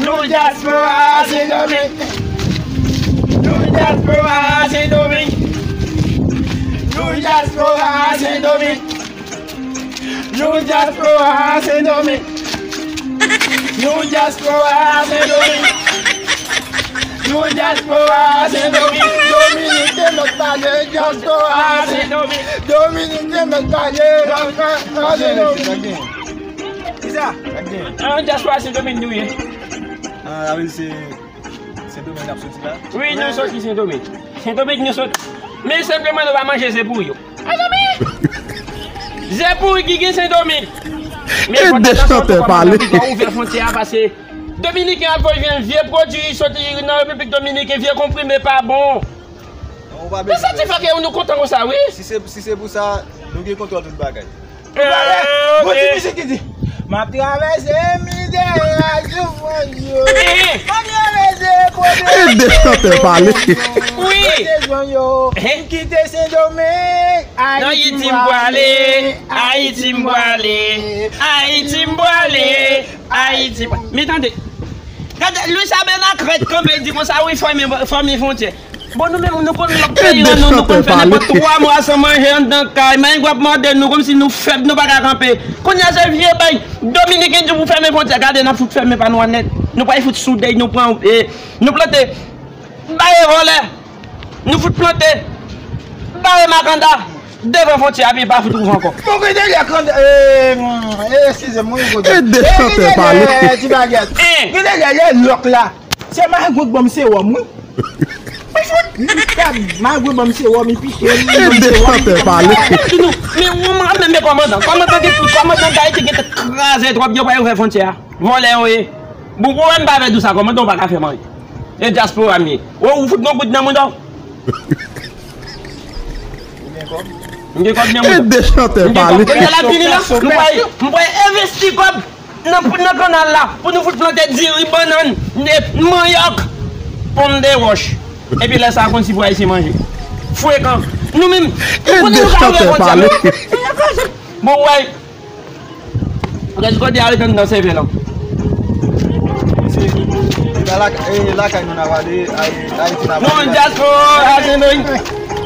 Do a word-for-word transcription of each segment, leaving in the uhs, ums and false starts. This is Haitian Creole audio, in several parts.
Nou dyaspora Sendomeng. Nou dyaspora Sendomeng. Nou dyaspora Sendomeng. Nou dyaspora Sendomeng. Nou dyaspora Sendomeng. Nou dyaspora Sendomeng. Dominiken mèt pale dyaspora Sendomeng. Dominiken mèt pale dyaspora Sendomeng. Kisa? An dyaspora Sendomeng nou ye. Ah, Ravil se Sendomeng n ap soti la? Wi, nou soti Sendomeng. Sendomeng nou soti. Men senpleman nou pa manje ze pouri yo. Mezanmi! Ze pouri ki gen Sendomeng. Men e de chantè pale. Ouvè fwontyè a pase Dominiken ap voye vye pwodui soti nan Repiblik Dominiken, vye konprime pa bon. Men sa ti fè ke nou kontan konsa, wi. Si se, si se pou sa, nou gen kontwòl tout bagay. Bon ti mizik ki di, m ap travèse mizè ak soufrans yo. M ap travèse pwoblèm yo. E de chantè pale. Wi. Pwoblèm yo. M kite Sendomeng. Ayiti m pwale. Ayiti m pwale. Ayiti m pwale. Ayiti m pwale. Men tande. Gade, Luis Abel Lacrête kanpe di konsa, wi, fèmen, fèmen fwontyè. Bon, nou menm, nou konn lòt peyi an, nou, nou konn fè nenpòt twa mwa san manje anndan kay. Mayengwa ap mòde nou kòmsi nou fèb, nou pa ka kanpe. Kounye a, se vye bay. Dominiken di pou fèmen fwontyè. Gade, n ap fout fèmen pa nou an nèt. Nou pral fout soudèy, nou pran, e, nou plante. Bare vòlè. Nou fout plante. Bare makanda. Devan fwontyè a, epi pa fout ouvè ankò. Bon, ki dèyè kan, e, e, eskize m, wi, kote. E de chantè pale. Ti bagèt. Ki dèyè lòk la. Se Magwit ban m sewòm, wi. Gad, Magwit ban m sewòm, li pike m. E de chantè pale. Men, men, men kòmandan, kòmandan gen, kòmandan Dayiti gen tèt kraze twòp, yo pa ouvè fwontyè a. Vòlè yo ye. Bon, pou wè m pa vè di w sa, kòmandan, ou pa ka fè m anyen. E dyaspora m ye. Ou, ou fout gon goud nan mouda w. Ou gen kòb? M gen kòb nan mouda. E de chantè pale. Kounye a l ap vini la, m pral, m pral envesti kòb nan, nan kanal la, pou nou fout plante diri, bannann, ne, manyòk, pòm de wòch. Epi lè sa a konn si pou Ayisyen manje. Frekan. Nou menm, nou konnen nou ka ouvè fwontyè a, men. Bon, wè. Rès kote a ret anndan sèvè lan. Lakay nou n ap ale, Ayiti n ap ale. Nou dyaspora Sendomeng.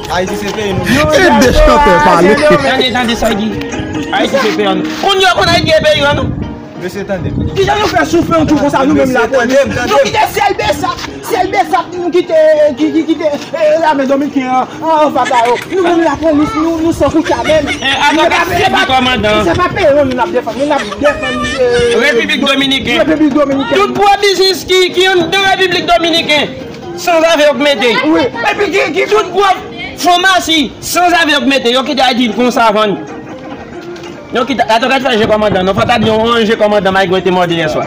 Ayiti se peyi nou. E de chantè pale. Tande, tande sa di. Ayiti se peyi an. Kounye a konn Ayiti e peyi an, non? Mesye, tande. Kijan nou fè soufri yon tou konsa nou menm la polis? Nou kite syèl Besap, syèl Besap, nou kite, ki, ki kite, e, lame dominiken an, an, anfas a yo. Nou menm la polis, nou, nou san koutya menm. E, atake sèvi kòmandan. Se pa peyi nou n ap defann, nou n ap defann, e, Repiblik Dominiken. Repiblik Dominiken. Tout gwo biznis ki, ki anndan Repiblik Dominiken, sanzave yo k mete. Wi. Epi ki, ki tout gwo famasi, sanzave yo k mete. Yo kite Ayiti konsa vann. Yo kite, atò gad fè je kòmandan, non, fò ta di yon je kòmandan Maigret te mòde yè swa.